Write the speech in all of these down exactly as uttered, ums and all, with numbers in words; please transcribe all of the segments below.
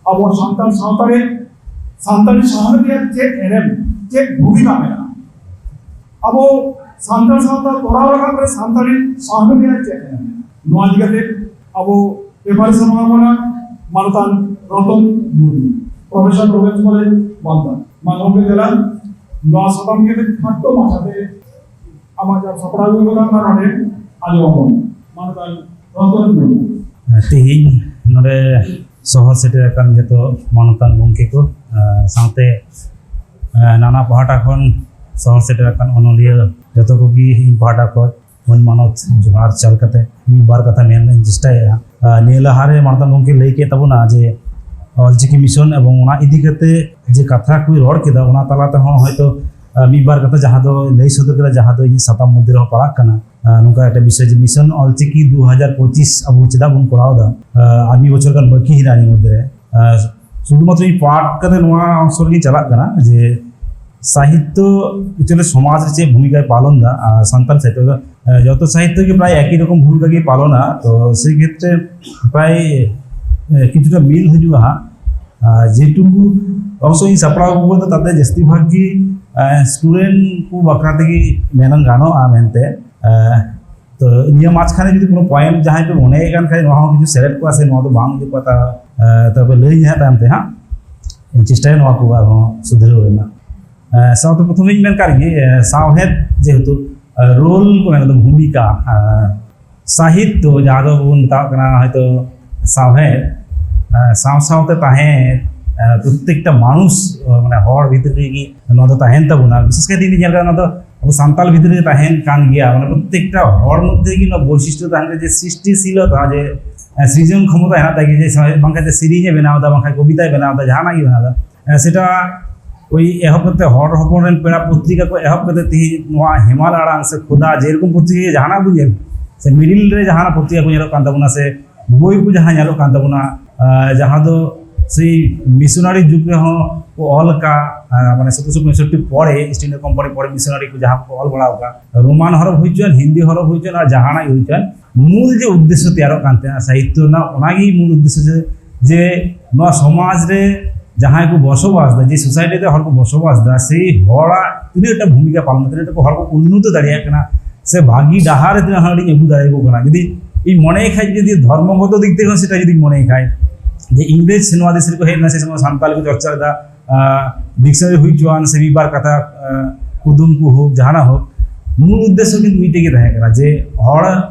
ᱟᱵᱚ ᱥᱟᱱᱛᱟᱲ ᱥᱟᱶᱛᱟ ᱨᱮ ᱥᱟᱱᱛᱟᱲᱤ ᱥᱟᱶᱦᱮᱫ ᱨᱮᱭᱟᱜ ᱪᱮᱫ ᱮᱱᱮᱢ, ᱪᱮᱫ ᱵᱷᱩᱢᱤᱠᱟ ᱢᱮᱱᱟᱜᱼᱟ, ᱟᱵᱚ ᱥᱟᱱᱛᱟᱲ ᱥᱟᱶᱛᱟ ᱛᱚᱨᱟᱣ ᱨᱟᱠᱟᱵ ᱨᱮ ᱥᱟᱱᱛᱟᱲᱤ ᱥᱟᱶᱦᱮᱫ ᱨᱮᱭᱟᱜ ᱪᱮᱫ ᱮᱱᱮᱢ, ᱱᱚᱣᱟ ᱤᱫᱤ ᱠᱟᱛᱮ ᱟᱵᱚ ᱯᱮᱯᱟᱨ ᱥᱟᱢᱟᱝ ᱵᱚᱱᱟ ᱢᱟᱱᱚᱛᱟᱱ ᱨᱚᱛᱚᱱ ᱢᱩᱨᱢᱩ, ᱯᱨᱚᱯᱷᱮᱥᱚᱨ ᱨᱚᱵᱤᱱᱫᱨᱚ ᱠᱚᱞᱮᱡᱽ ᱵᱟᱸᱫᱟ᱾ ᱢᱟ ᱜᱚᱢᱠᱮ ᱫᱮᱞᱟ ᱱᱚᱣᱟ ᱥᱟᱛᱟᱢ ᱤᱫᱤ ᱠᱟᱛᱮ ᱠᱷᱟᱴᱚ ᱢᱟᱪᱷᱟᱛᱮ ᱟᱢᱟᱜ ᱡᱟᱦᱟᱸ ᱥᱟᱯᱲᱟᱣ ᱦᱩᱭ ᱠᱟᱱᱟ ᱚᱱᱟ ᱱᱚᱰᱮ ᱟᱸᱡᱚᱢ ᱟᱵᱚᱱ᱾ ᱢᱟᱱᱚᱛᱟᱱ ᱨᱚᱛᱚᱱ ᱢᱩᱨᱢᱩ᱾ ᱛᱮᱦᱮᱧ ᱱᱚᱰᱮ ᱥᱚᱦᱚᱨ ᱥᱮᱴᱮᱨ ᱟᱠᱟᱱ ᱡᱚᱛᱚ ᱢᱟᱱᱚᱛᱟᱱ ᱜᱚᱢᱠᱮ ᱠᱚ, ᱟᱨ ᱥᱟᱶᱛᱮ, ᱟᱨ ᱱᱟᱱᱟ ᱯᱟᱦᱴᱟ ᱠᱷᱚᱱ ᱥᱚᱦᱚᱨ ᱥᱮᱴᱮᱨ ᱟᱠᱟᱱ ᱚᱱᱚᱞᱤᱭᱟᱹ ᱡᱚᱛᱚ ᱠᱚᱜᱮ ᱤᱧ ᱯᱟᱦᱴᱟ ᱠᱷᱚᱱ ᱢᱟᱹᱱ ᱢᱟᱱᱚᱛ ᱡᱚᱦᱟᱨ ᱪᱟᱞ ᱠᱟᱛᱮ ᱢᱤᱫ ᱵᱟᱨ ᱠᱟᱛᱷᱟ ᱢᱮᱱ ᱨᱮᱱᱟᱜ ᱤᱧ ᱪᱮᱥᱴᱟᱭᱟ᱾ ᱟᱨ ᱱᱤᱭᱟᱹ ᱞᱟᱦᱟᱨᱮ ᱢᱟᱱᱚᱛᱟᱱ ᱜᱚᱢᱠᱮ ᱞᱟᱹᱭ ᱠᱮᱫ ᱛᱟᱵᱚᱱᱟ ᱡᱮ ᱚᱞᱪᱤᱠᱤ ᱢᱤᱥᱚᱱ ᱮᱵᱚᱝ ᱚᱱᱟ ᱤᱫᱤ ᱠᱟᱛᱮ ᱡᱮ ᱠᱟᱛᱷᱟ ᱠᱚᱭ ᱨᱚᱲ ᱠᱮᱫᱟ, ᱚᱱᱟ ᱛᱟᱞᱟ ᱛᱮᱦᱚᱸ ᱦᱚᱭᱛᱚ, ᱟᱨ, ᱢᱤᱫ ᱵᱟᱨ ᱠᱟᱛᱷᱟ ᱡᱟᱦᱟᱸ ᱫᱚ ᱞᱟᱹᱭ ᱥᱚᱫᱚᱨ ᱠᱮᱫᱟ, ᱡᱟᱦᱟᱸ ᱫᱚ ᱤᱧᱟᱹᱜ ᱥᱟᱛᱟᱢ ᱢᱚᱫᱽᱫᱷᱮ ᱨᱮᱦᱚᱸ ᱯᱟᱲᱟᱜ ᱠᱟᱱᱟ᱾ ᱟᱨ, ᱱᱚᱝᱠᱟ ᱮᱴᱟᱜ ᱵᱤᱥᱚᱭ ᱡᱮ ᱢᱤᱥᱚᱱ ᱚᱞᱪᱤᱠᱤ ᱫᱩ ᱦᱟᱡᱟᱨ ᱯᱚᱸᱪᱤᱥ ᱟᱵᱚ ᱪᱮᱫᱟᱜ ᱵᱚᱱ ᱠᱚᱨᱟᱣ ᱮᱫᱟ? ᱟᱨ, ᱟᱨ ᱢᱤᱫ ᱵᱚᱪᱷᱚᱨ ᱜᱟᱱ ᱵᱟᱹᱠᱤ ᱦᱮᱱᱟᱜᱼᱟ ᱱᱤᱭᱟᱹ ᱢᱚᱫᱽᱫᱷᱮ ᱨᱮ᱾ ᱟᱨ, ᱥᱩᱫᱷᱩ ᱢᱟᱛᱨᱚ ᱤᱧ ᱯᱟᱴ ᱠᱟᱛᱮ ᱱᱚᱣᱟ ᱚᱝᱥᱚ ᱨᱮᱜᱮ ᱪᱟᱞᱟᱜ ᱠᱟᱱᱟ ᱡᱮ ᱥᱟᱦᱤᱛᱛᱚ actually ᱥᱚᱢᱟᱡᱽ ᱨᱮ ᱪᱮᱫ ᱵᱷᱩᱢᱤᱠᱟᱭ ᱯᱟᱞᱚᱱ ᱮᱫᱟ᱾ ᱟᱨ, ᱥᱟᱱᱛᱟᱲ ᱥᱟᱦᱤᱛᱛᱚ ᱫᱚ, ᱟᱨ, ᱡᱚᱛᱚ ᱥᱟᱦᱤᱛᱛᱚ ᱜᱮ ᱯᱨᱟᱭ ᱮᱠᱤ ᱨᱚᱠᱚᱢ ᱵᱷᱩᱢᱤᱠᱟ ᱜᱮ ᱯᱟᱞᱚᱱᱟ᱾ ᱛᱚ ᱥᱮᱭ ᱠᱷᱮᱛᱨᱮ ᱯᱨᱟᱭ, ᱟᱨ, ᱠᱤᱪᱷᱩᱴᱟ ᱢᱤᱞ ᱦᱤᱡᱩᱜᱼᱟ ᱦᱟᱸᱜ᱾ ᱟᱨ, ᱡᱮᱴᱩᱠᱩ ᱚᱝᱥᱚ ᱤᱧ ᱥᱟᱯᱲᱟᱣ ᱟᱹᱜᱩ ᱠᱟᱫᱟ, ᱛᱟᱛᱮ ᱡᱟᱹᱥᱛᱤ ᱵᱷᱟᱜᱽ ᱜᱮ, ᱟᱨ, ᱥᱴᱩᱰᱮᱱᱴ ᱠᱚ ᱵᱟᱠᱷᱨᱟ ᱛᱮᱜᱮ ᱢᱮᱱ ᱜᱟᱱᱚᱜᱼᱟ ᱢᱮᱱᱛᱮ᱾ ᱟᱨ, ᱛᱚ ᱱᱤᱭᱟᱹ ᱢᱟᱡᱷᱠᱷᱟᱱᱮ ᱡᱩᱫᱤ ᱠᱳᱱᱳ ᱯᱚᱭᱮᱱᱴ ᱡᱟᱦᱟᱸᱭ ᱯᱮ ᱢᱚᱱᱮᱭᱮᱫ ᱠᱟᱱ ᱠᱷᱟᱡ, ᱱᱚᱣᱟ ᱦᱚᱸ ᱠᱤᱪᱷᱩ ᱥᱮᱞᱮᱫ ᱠᱚᱜᱼᱟ ᱥᱮ ᱱᱚᱣᱟ ᱫᱚ ᱵᱟᱝ ᱦᱤᱡᱩᱜ ᱠᱚᱜᱼᱟ, ᱛᱟ-, ᱟᱨ, ᱛᱚᱵᱮ ᱞᱟᱹᱭ ᱤᱧ ᱦᱟᱸᱜ ᱛᱟᱭᱚᱢ ᱛᱮ ᱦᱟᱸᱜ᱾ ᱤᱧ ᱪᱮᱥᱴᱟᱭᱟ ᱱᱚᱣᱟ ᱠᱚ ᱟᱨᱦᱚᱸ ᱥᱩᱫᱷᱨᱟᱹᱣ ᱨᱮᱱᱟᱜ᱾ ᱟᱨ, ᱥᱟᱶᱛᱮ ᱯᱨᱚᱛᱷᱚᱢ ᱤᱧ ᱢᱮᱱ ᱠᱟᱜ ᱜᱮ, ᱟᱨ, ᱥᱟᱶᱦᱮᱫ ᱡᱮᱦᱮᱛᱩ, ᱟᱨ, ᱨᱳᱞ ᱠᱚ ᱢᱮᱱᱟ, ᱵᱷᱩᱢᱤᱠᱟ, ᱟᱨ, ᱥᱟᱦᱤᱛᱛᱚ ᱡᱟᱦᱟᱸ ᱫᱚ ᱵᱚᱱ ᱢᱮᱛᱟᱜ ᱠᱟᱱᱟ ᱦᱚᱭᱛᱚ ᱥᱟᱶᱦᱮᱫ, ᱟᱨ, ᱥᱟᱶ ᱥᱟᱶᱛᱮ ᱛᱟᱦᱮᱸ, ᱟᱨ, ᱯᱨᱚᱛᱛᱮᱠᱴᱟ ᱢᱟᱱᱩᱥ, ᱟᱨ, ᱢᱟᱱᱮ ᱦᱚᱲ ᱵᱷᱤᱛᱨᱤ ᱨᱮᱜᱮ ᱱᱚᱣᱟ ᱫᱚ ᱛᱟᱦᱮᱱ ᱛᱟᱵᱚᱱᱟ᱾ ᱵᱤᱥᱮᱥ ᱠᱟᱭᱛᱮ ᱤᱧ ᱧᱮᱞ ᱠᱟᱜᱼᱟ, ᱱᱚᱣᱟ ᱫᱚ ᱟᱵᱚ ᱥᱟᱱᱛᱟᱲ ᱵᱷᱤᱛᱨᱤ ᱨᱮ ᱛᱟᱦᱮᱱ ᱠᱟᱱ ᱜᱮᱭᱟ᱾ ᱢᱟᱱᱮ ᱯᱨᱚᱛᱛᱮᱠᱴᱟ ᱦᱚᱲ ᱢᱚᱫᱽᱫᱷᱮ ᱜᱮ ᱱᱚᱣᱟ ᱵᱳᱭᱥᱤᱥᱴᱚ ᱛᱟᱦᱮᱱ ᱠᱟᱱᱟ ᱡᱮ ᱥᱨᱤᱥᱴᱤᱥᱤᱞᱚᱛᱟ, ᱡᱮ, ᱟᱨ, ᱥᱨᱤᱡᱚᱱ ᱠᱷᱚᱢᱚᱛᱟ ᱦᱮᱱᱟᱜ ᱛᱟᱭ ᱜᱮᱭᱟ, ᱡᱮ ᱥᱟᱶᱦᱮᱫ ᱵᱟᱝᱠᱷᱟᱱ ᱡᱮ ᱥᱮᱨᱮᱧ ᱮ ᱵᱮᱱᱟᱣ ᱮᱫᱟ, ᱵᱟᱝᱠᱷᱟᱱ ᱠᱚᱵᱤᱛᱟᱭ ᱵᱮᱱᱟᱣ ᱮᱫᱟ, ᱡᱟᱦᱟᱱᱟᱜ ᱜᱮ ᱵᱮᱱᱟᱣ ᱮᱫᱟ᱾ ᱮ, ᱥᱮᱴᱟ ᱳᱭ ᱮᱦᱚᱵ ᱠᱟᱛᱮ ᱦᱚᱲ ᱦᱚᱯᱚᱱ ᱨᱮᱱ ᱯᱮᱲᱟ ᱯᱚᱛᱨᱤᱠᱟ ᱠᱚ ᱮᱦᱚᱵ ᱠᱟᱛᱮ ᱛᱮᱦᱮᱧ ᱱᱚᱣᱟ ᱦᱮᱢᱟᱞ ᱟᱲᱟᱝ ᱥᱮ ᱠᱷᱚᱫᱟ ᱡᱮᱨᱚᱠᱚᱢ ᱯᱚᱛᱨᱤᱠᱟ ᱜᱮ ᱡᱟᱦᱟᱱᱟᱜ ᱵᱚᱱ ᱧᱮᱞ, ᱥᱮ ᱢᱤᱰᱤᱞ ᱨᱮ ᱡᱟᱦᱟᱱᱟᱜ ᱯᱚᱛᱨᱤᱠᱟ ᱠᱚ ᱧᱮᱞᱚᱜ ᱠᱟᱱ ᱛᱟᱵᱚᱱᱟ, ᱥᱮ ᱵᱳᱭ ᱠᱚ ᱡᱟᱦᱟᱸ ᱧᱮᱞᱚᱜ ᱠᱟᱱ ᱛᱟᱵᱚᱱᱟ, ᱟ, ᱡᱟᱦᱟᱸ ᱫᱚ ᱥᱮᱭ ᱢᱤᱥᱚᱱᱟᱨᱤ ᱡᱩᱜᱽ ᱨᱮᱦᱚᱸ ᱠᱚ ᱚᱞ ᱟᱠᱟᱫ, ᱟ, ᱢᱟᱱᱮ ᱥᱚᱛᱨᱚᱥᱚ ᱯᱚᱸᱭᱥᱚᱴᱴᱤ ᱯᱚᱨᱮ ᱤᱥᱴ ᱤᱱᱰᱤᱭᱟ ᱠᱳᱢᱯᱟᱱᱤ ᱯᱚᱨᱮ ᱢᱤᱥᱚᱱᱟᱨᱤ ᱠᱚ ᱡᱟᱦᱟᱸ ᱠᱚ ᱚᱞ ᱵᱟᱲᱟ ᱟᱠᱟᱫ, ᱨᱳᱢᱟᱱ ᱦᱚᱨᱚᱯ ᱦᱩᱭ ᱦᱚᱪᱚᱣᱟᱱ, ᱦᱤᱱᱫᱤ ᱦᱚᱨᱚᱯ ᱦᱩᱭ ᱦᱚᱪᱚᱣᱟᱱ, ᱟᱨ ᱡᱟᱦᱟᱱᱟᱜ ᱜᱮ ᱦᱩᱭ ᱦᱚᱪᱚᱣᱟᱱ, ᱢᱩᱞ ᱡᱮ ᱩᱫᱽᱫᱮᱥᱥᱚ ᱛᱮᱭᱟᱨᱚᱜ ᱠᱟᱱ ᱛᱟᱦᱮᱸᱱᱟ ᱥᱟᱦᱤᱛᱛᱚ ᱨᱮᱱᱟᱜ, ᱚᱱᱟᱜᱮ ᱢᱩᱞ ᱩᱫᱽᱫᱮᱥᱥᱚ ᱡᱮ ᱡᱮ ᱱᱚᱣᱟ ᱥᱚᱢᱟᱡᱽ ᱨᱮ ᱡᱟᱦᱟᱸᱭ ᱠᱚ ᱵᱚᱥᱚᱵᱟᱥ ᱮᱫᱟ, ᱡᱮ ᱥᱳᱥᱟᱭᱴᱤ ᱨᱮ ᱦᱚᱲ ᱠᱚ ᱵᱚᱥᱚᱵᱟᱥ ᱮᱫᱟ, ᱥᱮᱭ ᱦᱚᱲᱟᱜ ᱛᱤᱱᱟᱹᱜ ᱴᱟ ᱵᱷᱩᱢᱤᱠᱟ ᱯᱟᱞᱚᱱ, ᱛᱤᱱᱟᱹᱜ ᱴᱟ ᱠᱚ ᱦᱚᱲ ᱠᱚ ᱩᱱᱱᱚᱛᱚ ᱫᱟᱲᱮᱭᱟᱜ ᱠᱟᱱᱟ, ᱥᱮ ᱵᱷᱟᱹᱜᱤ ᱰᱟᱦᱟᱨ ᱨᱮ ᱛᱤᱱᱟᱹᱜ ᱦᱚᱲᱤᱧ ᱟᱹᱜᱩ ᱫᱟᱲᱮᱭᱟᱠᱚ ᱠᱟᱱᱟ᱾ ᱡᱩᱫᱤ ᱤᱧ ᱢᱚᱱᱮᱭ ᱠᱷᱟᱡ, ᱡᱩᱫᱤ ᱫᱷᱚᱨᱢᱚᱜᱚᱛᱚ ᱫᱤᱠ ᱛᱷᱮᱠᱮ ᱦᱚᱸ ᱥᱮᱴᱟ ᱡᱩᱫᱤᱧ ᱢᱚᱱᱮᱭ ᱠᱷᱟᱡ, ᱡᱮ ᱤᱝᱨᱮᱡᱽ ᱥᱮ ᱱᱚᱣᱟ ᱫᱤᱥᱚᱢ ᱨᱮᱠᱚ ᱦᱮᱡ ᱞᱮᱱᱟ, ᱥᱮ ᱥᱚᱢᱚᱭ ᱥᱟᱱᱛᱟᱲ ᱠᱚ ᱪᱚᱨᱪᱟ ᱞᱮᱫᱟ, ᱰᱤᱠᱥᱱᱟᱨᱤ ᱦᱩᱭ ᱦᱚᱪᱚᱣᱟᱱ, ᱥᱮ ᱢᱤᱫ ᱵᱟᱨ ᱠᱟᱛᱷᱟ, ᱟᱸ, ᱠᱩᱫᱩᱢ ᱠᱚ ᱦᱳᱠ, ᱡᱟᱦᱟᱱᱟᱜ ᱦᱳᱠ, ᱢᱩᱞ ᱩᱫᱽᱫᱮᱥᱥᱚ ᱠᱤᱱᱛᱩ ᱢᱤᱫᱴᱮᱡ ᱜᱮ ᱛᱟᱦᱮᱸ ᱠᱟᱱᱟ, ᱡᱮ ᱦᱚᱲ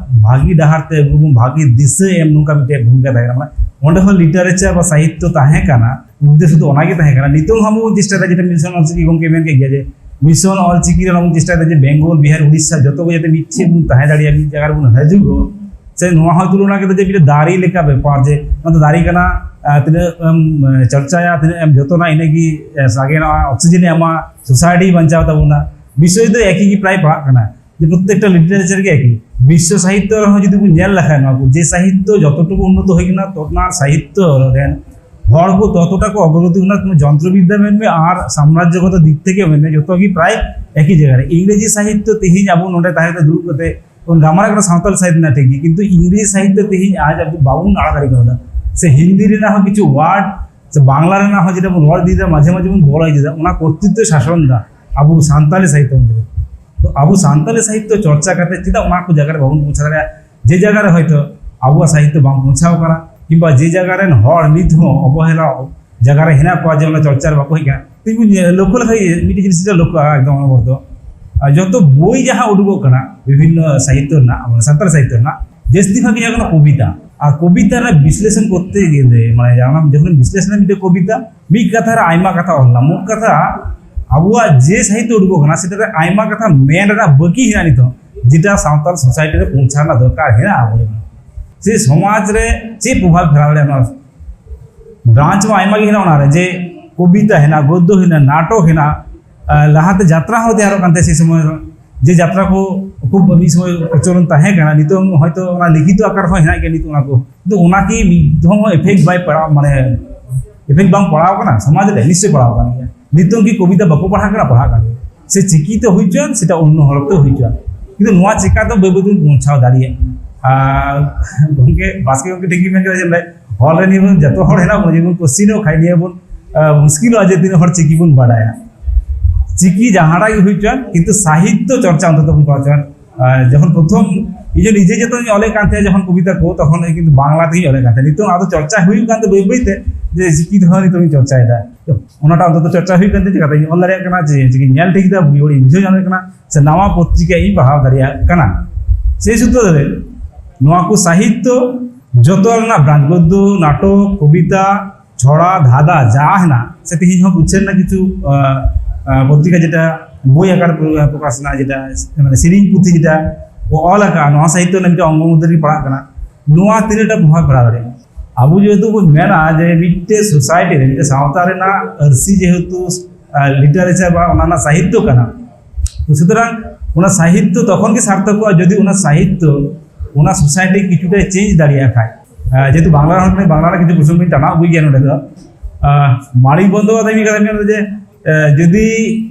ᱵᱷᱟᱹᱜᱤ ᱰᱟᱦᱟᱨ ᱛᱮ ᱟᱹᱜᱩ ᱵᱚᱱ, ᱵᱷᱟᱹᱜᱤ ᱫᱤᱥᱟᱹ ᱮᱢ, ᱱᱚᱝᱠᱟ ᱢᱤᱫᱴᱮᱡ ᱵᱷᱩᱢᱤᱠᱟ ᱛᱟᱦᱮᱸ ᱠᱟᱱᱟ᱾ ᱢᱟᱱᱮ ᱚᱸᱰᱮ ᱦᱚᱸ ᱞᱤᱴᱟᱨᱮᱪᱟᱨ ᱵᱟ ᱥᱟᱦᱤᱛᱛᱚ ᱛᱟᱦᱮᱸ ᱠᱟᱱᱟ, ᱩᱫᱽᱫᱮᱥᱥᱚ ᱫᱚ ᱚᱱᱟᱜᱮ ᱛᱟᱦᱮᱸ ᱠᱟᱱᱟ᱾ ᱱᱤᱛᱚᱝ ᱦᱚᱸ ᱟᱵᱚ ᱵᱚᱱ ᱪᱮᱥᱴᱟᱭᱮᱫᱟ, ᱡᱮᱴᱟ ᱢᱤᱥᱚᱱ ᱚᱞᱪᱤᱠᱤ ᱜᱚᱢᱠᱮ ᱢᱮᱱ ᱠᱮᱫ ᱜᱮᱭᱟ, ᱡᱮ ᱢᱤᱥᱚᱱ ᱚᱞᱪᱤᱠᱤ ᱨᱮ ᱟᱵᱚ ᱵᱚᱱ ᱪᱮᱥᱴᱟᱭᱮᱫᱟ ᱡᱮ ᱵᱮᱝᱜᱚᱞ, ᱵᱤᱦᱟᱨ, ᱩᱲᱤᱥᱥᱟ ᱡᱚᱛᱚ ᱠᱚ ᱡᱟᱛᱮ ᱢᱤᱫ ᱴᱷᱮᱱ ᱵᱚᱱ ᱛᱟᱦᱮᱸ ᱫᱟᱲᱮᱭᱟᱜᱼᱟ, ᱢᱤᱫ ᱡᱟᱭᱜᱟ ᱨᱮᱵᱚᱱ ᱦᱤᱡᱩᱜᱚᱜ᱾ ᱥᱮ ᱱᱚᱣᱟ ᱦᱚᱸ ᱛᱩᱞᱚᱱᱟ ᱠᱮᱫᱟ ᱡᱮ ᱢᱤᱫᱴᱮᱱ ᱫᱟᱨᱮ ᱞᱮᱠᱟ ᱵᱮᱯᱟᱨ, ᱡᱮ ᱱᱚᱣᱟ ᱫᱚ ᱫᱟᱨᱮ ᱠᱟᱱᱟ, ᱟᱨ ᱛᱤᱱᱟᱹᱜ ᱮᱢ ᱪᱚᱨᱪᱟᱭᱟ, ᱛᱤᱱᱟᱹᱜ ᱮᱢ ᱡᱚᱛᱚᱱᱟ, ᱤᱱᱟᱹᱜᱮ ᱥᱟᱜᱮᱱᱚᱜᱼᱟ, ᱚᱠᱥᱤᱡᱮᱱ ᱮ ᱮᱢᱟ, ᱥᱳᱥᱟᱭᱴᱤ ᱵᱟᱧᱪᱟᱣ ᱛᱟᱵᱚᱱᱟ᱾ ᱵᱤᱥᱚᱭ ᱫᱚ ᱮᱠᱤ ᱜᱮ ᱯᱨᱟᱭ ᱯᱟᱲᱟᱜ ᱠᱟᱱᱟ, ᱡᱮ ᱯᱨᱚᱛᱮᱠᱴᱟ ᱞᱤᱴᱟᱨᱮᱪᱟᱨ ᱜᱮ ᱮᱠᱤ᱾ ᱵᱤᱥᱥᱚ ᱥᱟᱦᱤᱛᱛᱚ ᱨᱮᱦᱚᱸ ᱡᱩᱫᱤ ᱵᱚᱱ ᱧᱮᱞ ᱞᱮᱠᱷᱟᱱ, ᱱᱚᱣᱟ ᱠᱚ ᱡᱮ ᱥᱟᱦᱤᱛᱛᱚ ᱡᱚᱛᱚᱴᱩᱠᱩ ᱩᱱᱱᱚᱛᱚ ᱦᱩᱭ ᱠᱟᱱᱟ, ᱛᱚ ᱚᱱᱟ ᱥᱟᱦᱤᱛᱛᱚ ᱨᱮᱱ ᱦᱚᱲ ᱠᱚ ᱛᱚᱛᱚᱴᱟ ᱠᱚ ᱚᱜᱨᱚᱜᱚᱛᱤ ᱠᱟᱱᱟ, ᱠᱳᱱᱳ ᱡᱚᱱᱛᱨᱚ ᱵᱤᱫᱽᱫᱟ ᱢᱮᱱ ᱢᱮ ᱟᱨ ᱥᱟᱢᱨᱟᱡᱽᱡᱚᱜᱚᱛ ᱫᱤᱠ ᱛᱷᱮᱠᱮ ᱢᱮᱱ ᱢᱮ, ᱡᱚᱛᱚ ᱜᱮ ᱯᱨᱟᱭ ᱮᱠᱤ ᱡᱟᱭᱜᱟ ᱨᱮ᱾ ᱤᱝᱨᱮᱡᱤ ᱥᱟᱦᱤᱛᱛᱚ ᱛᱮᱦᱮᱧ ᱟᱵᱚ ᱱᱚᱰᱮ ᱛᱟᱦᱮᱸ ᱠᱟᱛᱮ ᱫᱩᱲᱩᱵ ᱠᱟᱛᱮ ᱵᱚᱱ ᱜᱟᱞᱢᱟᱨᱟᱜ ᱠᱟᱱᱟ ᱥᱟᱶᱛᱟᱞᱤ ᱥᱟᱦᱤᱛ ᱨᱮᱱᱟᱜ, ᱴᱷᱤᱠ ᱜᱮ, ᱠᱤᱱᱛᱩ ᱤᱝᱨᱮᱡᱤ ᱥᱟᱦᱤᱛ ᱫᱚ ᱛᱮᱦᱮᱧ ᱟᱡ ᱟᱵᱚ ᱵᱟᱵᱚᱱ ᱟᱲᱟᱜ ᱫᱟᱲᱮ ᱠᱟᱣᱫᱟ᱾ ᱥᱮ ᱦᱤᱱᱫᱤ ᱨᱮᱱᱟᱜ ᱦᱚᱸ ᱠᱤᱪᱷᱩ ᱣᱟᱨᱰ, ᱥᱮ ᱵᱟᱝᱞᱟ ᱨᱮᱱᱟᱜ ᱦᱚᱸ ᱡᱮᱴᱟ ᱵᱚᱱ ᱨᱚᱲ ᱤᱫᱤᱭᱮᱫᱟ, ᱢᱟᱡᱷᱮ ᱢᱟᱡᱷᱮ ᱵᱚᱱ ᱵᱚᱞᱚ ᱤᱫᱤᱭᱮᱫᱟ, ᱚᱱᱟ ᱠᱚᱨᱛᱨᱤᱛᱛᱚ ᱥᱟᱥᱚᱱ ᱫᱟ ᱟᱵᱚ ᱥᱟᱱᱛᱟᱞᱤ ᱥᱟᱦᱤᱛ ᱢᱚᱫᱽᱫᱷᱮ ᱨᱮ᱾ ᱛᱚ ᱟᱵᱚ ᱥᱟᱱᱛᱟᱞᱤ ᱥᱟᱦᱤᱛ ᱪᱚᱨᱪᱟ ᱠᱟᱛᱮ ᱪᱮᱫᱟᱜ ᱚᱱᱟ ᱠᱚ ᱡᱟᱭᱜᱟ ᱨᱮ ᱵᱟᱵᱚᱱ ᱯᱳᱸᱪᱷᱟ ᱫᱟᱲᱮᱭᱟᱜᱼᱟ? ᱡᱮ ᱡᱟᱭᱜᱟ ᱨᱮ ᱦᱚᱭᱛᱳ ᱟᱵᱚᱣᱟᱜ ᱥᱟᱦᱤᱛ ᱵᱟᱝ ᱯᱳᱸᱪᱷᱟᱣ ᱠᱟᱱᱟ, ᱠᱤᱝᱵᱟ ᱡᱮ ᱡᱟᱭᱜᱟ ᱨᱮᱱ ᱦᱚᱲ ᱱᱤᱛ ᱦᱚᱸ ᱚᱵᱚᱦᱮᱞᱟ ᱡᱟᱭᱜᱟ ᱨᱮ ᱦᱮᱱᱟᱜ ᱠᱚᱣᱟ, ᱡᱮ ᱚᱱᱟ ᱪᱚᱨᱪᱟ ᱨᱮ ᱵᱟᱠᱚ ᱦᱮᱡ ᱠᱟᱱᱟ, ᱛᱤᱸᱜᱩ ᱧᱮ-, ᱞᱚᱠᱠᱷᱚ ᱞᱮᱠᱷᱟᱱ ᱜᱮ ᱢᱤᱫᱴᱮᱡ ᱡᱤᱱᱤᱥ ᱞᱚᱠᱠᱷᱚ ᱮᱠᱫᱚᱢ ᱚᱱᱟ ᱵᱚᱞᱛᱮ, ᱟᱨ ᱡᱚᱛᱚ ᱵᱳᱭ ᱡᱟᱦᱟᱸ ᱩᱰᱩᱠᱚᱜ ᱠᱟᱱᱟ ᱵᱤᱵᱷᱤᱱᱱᱚ ᱥᱟᱦᱤᱛᱛᱚ ᱨᱮᱱᱟᱜ, ᱢᱟᱱᱮ ᱥᱟᱱᱛᱟᱲ ᱥᱟᱦᱤᱛᱛᱚ ᱨᱮᱱᱟᱜ, ᱡᱟᱹᱥᱛᱤ ᱵᱷᱟᱜᱽ ᱜᱮ ᱦᱩᱭᱩᱜ ᱠᱟᱱᱟ ᱠᱚᱵᱤᱛᱟ᱾ ᱟᱨ ᱠᱚᱵᱤᱛᱟ ᱨᱮ ᱵᱤᱥᱞᱮᱥᱚᱱ ᱠᱚᱨᱛᱮ ᱜᱮᱞᱮ, ᱢᱟᱱᱮ ᱡᱟᱦᱟᱸ ᱡᱚᱠᱷᱚᱱ ᱵᱤᱥᱞᱮᱥᱚᱱ ᱢᱤᱫᱴᱮᱡ ᱠᱚᱵᱤᱛᱟ, ᱢᱤᱫ ᱠᱟᱛᱷᱟ ᱨᱮ ᱟᱭᱢᱟ ᱠᱟᱛᱷᱟ ᱚᱞ ᱞᱮᱱᱟ᱾ ᱢᱳᱴ ᱠᱟᱛᱷᱟ, ᱟᱵᱚᱣᱟᱜ ᱡᱮ ᱥᱟᱦᱤᱛᱛᱚ ᱩᱰᱩᱠᱚᱜ ᱠᱟᱱᱟ, ᱥᱮᱴᱟ ᱨᱮ ᱟᱭᱢᱟ ᱠᱟᱛᱷᱟ ᱢᱮᱱ ᱨᱮᱱᱟᱜ ᱵᱟᱹᱠᱤ ᱦᱮᱱᱟᱜᱼᱟ ᱱᱤᱛᱚᱜ, ᱡᱮᱴᱟ ᱥᱟᱶᱛᱟᱞ ᱥᱳᱥᱟᱭᱴᱤ ᱨᱮ ᱯᱳᱸᱪᱷᱟᱣ ᱨᱮᱱᱟᱜ ᱫᱚᱨᱠᱟᱨ ᱦᱮᱱᱟᱜᱼᱟ ᱟᱵᱚ ᱨᱮᱱ᱾ ᱥᱮ ᱥᱚᱢᱟᱡᱽ ᱨᱮ ᱪᱮᱫ ᱯᱨᱚᱵᱷᱟᱵᱽ ᱯᱷᱮᱞᱟᱣ ᱫᱟᱲᱮᱭᱟᱜᱼᱟ ᱱᱚᱣᱟ ᱵᱨᱟᱧᱪ ᱢᱟ ᱟᱭᱢᱟ ᱜᱮ ᱦᱮᱱᱟᱜᱼᱟ, ᱚᱱᱟᱨᱮ ᱡᱮ ᱠᱚᱵᱤᱛᱟ ᱦᱮᱱᱟᱜᱼᱟ, ᱜᱚᱫᱽᱫᱚ ᱦᱮᱱᱟᱜᱼᱟ, ᱱᱟᱴᱚᱠ ᱦᱮᱱᱟᱜᱼᱟ᱾ ᱟᱨ ᱞᱟᱦᱟᱛᱮ ᱡᱟᱛᱨᱟ ᱦᱚᱸ ᱛᱮᱭᱟᱨᱚᱜ ᱠᱟᱱ ᱛᱟᱦᱮᱸ ᱥᱮ ᱥᱚᱢᱚᱭ, ᱡᱮ ᱡᱟᱛᱨᱟ ᱠᱚ ᱠᱷᱩᱵ ᱢᱤᱫ ᱥᱚᱢᱚᱭ ᱯᱨᱚᱪᱚᱞᱚᱱ ᱛᱟᱦᱮᱸ ᱠᱟᱱᱟ, ᱱᱤᱛᱚᱝ ᱦᱚᱭᱛᱳ ᱚᱱᱟ ᱞᱤᱠᱷᱤᱛᱚ ᱟᱠᱟᱨ ᱦᱚᱸ ᱦᱮᱱᱟᱜ ᱜᱮᱭᱟ ᱱᱤᱛᱚᱜ ᱚᱱᱟ ᱠᱚ᱾ ᱠᱤᱱᱛᱩ ᱚᱱᱟ ᱠᱤ ᱢᱤᱫ ᱫᱷᱟᱣ ᱦᱚᱸ ᱮᱯᱷᱮᱠᱴ ᱵᱟᱭ ᱯᱟᱲᱟᱣ, ᱢᱟᱱᱮ ᱮᱯᱷᱮᱠᱴ ᱵᱟᱝ ᱯᱟᱲᱟᱣ ᱠᱟᱱᱟ ᱥᱚᱢᱟᱡᱽ ᱨᱮ? ᱱᱤᱥᱪᱚᱭ ᱯᱟᱲᱟᱣ ᱠᱟᱱ ᱜᱮᱭᱟ᱾ ᱱᱤᱛᱚᱝ ᱠᱤ ᱠᱚᱵᱤᱛᱟ ᱵᱟᱠᱚ ᱯᱟᱲᱦᱟᱜ ᱠᱟᱱᱟ? ᱯᱟᱲᱦᱟᱜ ᱠᱟᱱ ᱜᱮᱭᱟ᱾ ᱥᱮ ᱪᱤᱠᱤ ᱛᱮ ᱦᱩᱭ ᱦᱚᱪᱚᱣᱟᱱ, ᱥᱮᱴᱟ ᱚᱱᱱᱚ ᱦᱚᱨᱚᱯ ᱛᱮ ᱦᱩᱭ ᱦᱚᱪᱚᱣᱟᱱ, ᱠᱤᱱᱛᱩ ᱱᱚᱣᱟ ᱪᱮᱠᱟ ᱫᱚ ᱵᱟᱹᱭ ᱵᱟᱹᱭ ᱛᱮᱵᱚᱱ ᱯᱳᱸᱪᱷᱟᱣ ᱫᱟᱲᱮᱭᱟᱜᱼᱟ᱾ ᱟᱨ ᱜᱚᱢᱠᱮ ᱵᱟᱥᱠᱮ ᱜᱚᱢᱠᱮ ᱴᱷᱤᱠ ᱜᱮ ᱢᱮᱱ ᱠᱮᱫᱟ ᱡᱮ, ᱵᱚᱞᱮ ᱦᱚᱞ ᱨᱮ ᱱᱤᱭᱟᱹ ᱵᱚᱱ ᱡᱚᱛᱚ ᱦᱚᱲ ᱦᱮᱱᱟᱜ ᱵᱚᱱᱟ, ᱡᱩᱫᱤ ᱵᱚᱱ ᱠᱚᱥᱪᱤᱱᱚᱜ ᱠᱷᱟᱡ ᱱᱤᱭᱟᱹ ᱵᱚᱱ ᱟᱸ, ᱢᱩᱥᱠᱤᱞᱚᱜᱼᱟ ᱡᱮ ᱛᱤᱱᱟᱹᱜ ᱦᱚᱲ ᱪᱤᱠᱤ ᱵᱚᱱ ᱵᱟᱰᱟᱭᱟ᱾ ᱪᱤᱠᱤ ᱡᱟᱦᱟᱸᱴᱟᱜ ᱜᱮ ᱦᱩᱭ ᱦᱚᱪᱚᱣᱟᱱ, ᱠᱤᱱᱛᱩ ᱥᱟᱦᱤᱛᱛᱚ ᱪᱚᱨᱪᱟ ᱚᱱᱛᱚᱛᱚ ᱵᱚᱱ ᱠᱚᱨᱟᱣ ᱦᱚᱪᱚᱣᱟᱱ᱾ ᱟᱸ, ᱡᱚᱠᱷᱚᱱ ᱯᱨᱚᱛᱷᱚᱢ ᱤᱧ ᱱᱤᱡᱮ ᱡᱚᱛᱚᱧ ᱚᱞᱮᱫ ᱠᱟᱱ ᱛᱟᱦᱮᱸᱫ, ᱡᱚᱠᱷᱚᱱ ᱠᱚᱵᱤᱛᱟ ᱠᱚ, ᱛᱚᱠᱷᱚᱱ ᱠᱤᱱᱛᱩ ᱵᱟᱝᱞᱟ ᱛᱮᱜᱮᱧ ᱚᱞᱮᱫ ᱠᱟᱱ ᱛᱟᱦᱮᱸᱫ᱾ ᱱᱤᱛᱚᱝ ᱟᱫᱚ ᱪᱚᱨᱪᱟ ᱦᱩᱭᱩᱜ ᱠᱟᱱᱛᱮ ᱵᱟᱹᱭ ᱵᱟᱹᱭᱛᱮ ᱡᱮ ᱪᱤᱠᱤ ᱛᱮᱦᱚᱸ ᱱᱤᱛᱚᱝ ᱤᱧ ᱪᱚᱨᱪᱟᱭᱮᱫᱟ᱾ ᱚᱱᱟᱴᱟᱜ ᱚᱱᱛᱚᱛᱚ ᱪᱚᱨᱪᱟ ᱦᱩᱭᱩᱜ ᱠᱟᱱᱛᱮ ᱪᱤᱠᱟᱹᱛᱮ ᱤᱧ ᱚᱞ ᱫᱟᱲᱮᱭᱟᱜ ᱠᱟᱱᱟ, ᱡᱮ ᱪᱤᱠᱟᱹᱧ ᱧᱮᱞ ᱴᱷᱤᱠ ᱮᱫᱟ, ᱵᱩᱜᱤ ᱵᱟᱹᱲᱤᱡ ᱤᱧ ᱵᱩᱡᱷᱟᱹᱣ ᱧᱟᱢ ᱫᱟᱲᱮᱭᱟᱜ ᱠᱟᱱᱟ, ᱥᱮ ᱱᱟᱣᱟ ᱯᱚᱛᱨᱤᱠᱟ ᱤᱧ ᱯᱟᱲᱦᱟᱣ ᱫᱟᱲᱮᱭᱟᱜ ᱠᱟᱱᱟ᱾ ᱥᱮᱭ ᱥᱩᱛᱨᱚ ᱨᱮ ᱱᱚᱣᱟ ᱠᱚ ᱥᱟᱦᱤᱛᱛᱚ ᱡᱚᱛᱚ ᱨᱮᱱᱟᱜ branch, ᱜᱚᱫᱽᱫᱚ, ᱱᱟᱴᱚᱠ, ᱠᱚᱵᱤᱛᱟ, ᱪᱷᱚᱲᱟ, ᱫᱷᱟᱫᱟ ᱡᱟ ᱦᱮᱱᱟᱜ, ᱥᱮ ᱛᱮᱦᱮᱧ ᱦᱚᱸ ᱩᱪᱷᱟᱹᱱ ᱨᱮᱱᱟᱜ ᱠᱤᱪᱷᱩ, ᱟᱸ, ᱟᱸ, ᱯᱚᱛᱨᱤᱠᱟ ᱡᱮᱴᱟ ᱵᱳᱭ ᱟᱠᱟᱨ ᱯᱨᱚ-, ᱯᱨᱚᱠᱟᱥ ᱨᱮᱱᱟᱜ ᱡᱮᱴᱟ, ᱢᱟᱱᱮ ᱥᱮᱨᱮᱧ ᱯᱩᱛᱷᱤ ᱡᱮᱴᱟ ᱠᱚ ᱚᱞ ᱟᱠᱟᱫᱼᱟ, ᱱᱚᱣᱟ ᱥᱟᱦᱤᱛᱛᱚ ᱨᱮᱱᱟᱜ ᱢᱤᱫᱴᱮᱱ ᱚᱝᱜᱚ ᱢᱚᱫᱽᱫᱷᱮ ᱨᱮ ᱯᱟᱲᱟᱜ ᱠᱟᱱᱟ᱾ ᱱᱚᱣᱟ ᱛᱤᱱᱟᱹᱜ ᱴᱟ ᱯᱨᱚᱵᱷᱟᱵᱽ ᱯᱟᱲᱟᱣ ᱫᱟᱲᱮᱭᱟᱜᱼᱟ? ᱟᱵᱚ ᱡᱮᱦᱮᱛᱩ ᱵᱚᱱ ᱢᱮᱱᱟ ᱡᱮ ᱢᱤᱫᱴᱮᱡ ᱥᱳᱥᱟᱭᱴᱤ ᱨᱮ, ᱢᱤᱫᱴᱮᱡ ᱥᱟᱶᱛᱟ ᱨᱮᱱᱟᱜ ᱟᱹᱨᱥᱤ ᱡᱮᱦᱮᱛᱩ, ᱟᱸ, ᱞᱤᱴᱟᱨᱮᱪᱟᱨ ᱵᱟ ᱚᱱᱟ ᱨᱮᱱᱟᱜ ᱥᱟᱦᱤᱛᱛᱚ ᱠᱟᱱᱟ, ᱛᱚ ᱥᱩᱛᱚᱨᱟᱝ ᱚᱱᱟ ᱥᱟᱦᱤᱛᱛᱚ ᱛᱚᱠᱷᱚᱱ ᱜᱮ ᱥᱟᱨᱛᱷᱚᱠᱚᱜᱼᱟ ᱡᱩᱫᱤ ᱚᱱᱟ ᱥᱟᱦᱤᱛᱛᱚ ᱚᱱᱟ ᱥᱳᱥᱟᱭᱴᱤ ᱠᱤᱪᱷᱩᱴᱟ ᱪᱮᱧᱡᱽ ᱫᱟᱲᱮᱭᱟᱜ ᱠᱷᱟᱡ᱾ ᱟᱸ, ᱡᱮᱦᱮᱛᱩ ᱵᱟᱝᱞᱟ ᱨᱚᱲ ᱠᱟᱱᱟ, ᱵᱟᱝᱞᱟ ᱨᱮᱱᱟᱜ ᱠᱤᱪᱷᱩ ᱯᱨᱚᱥᱚᱝᱜᱚ ᱤᱧ ᱴᱟᱱᱟᱣ ᱟᱹᱜᱩᱭ ᱜᱮᱭᱟ ᱱᱚᱰᱮ ᱫᱚ᱾ ᱟᱸ, ᱢᱟᱬᱤᱠ ᱵᱚᱱᱫᱚᱯᱟᱫᱷᱟᱭ ᱢᱤᱫ ᱠᱟᱛᱷᱟ ᱢᱮᱱ ᱡᱮ, ᱟᱸ, ᱡᱩᱫᱤ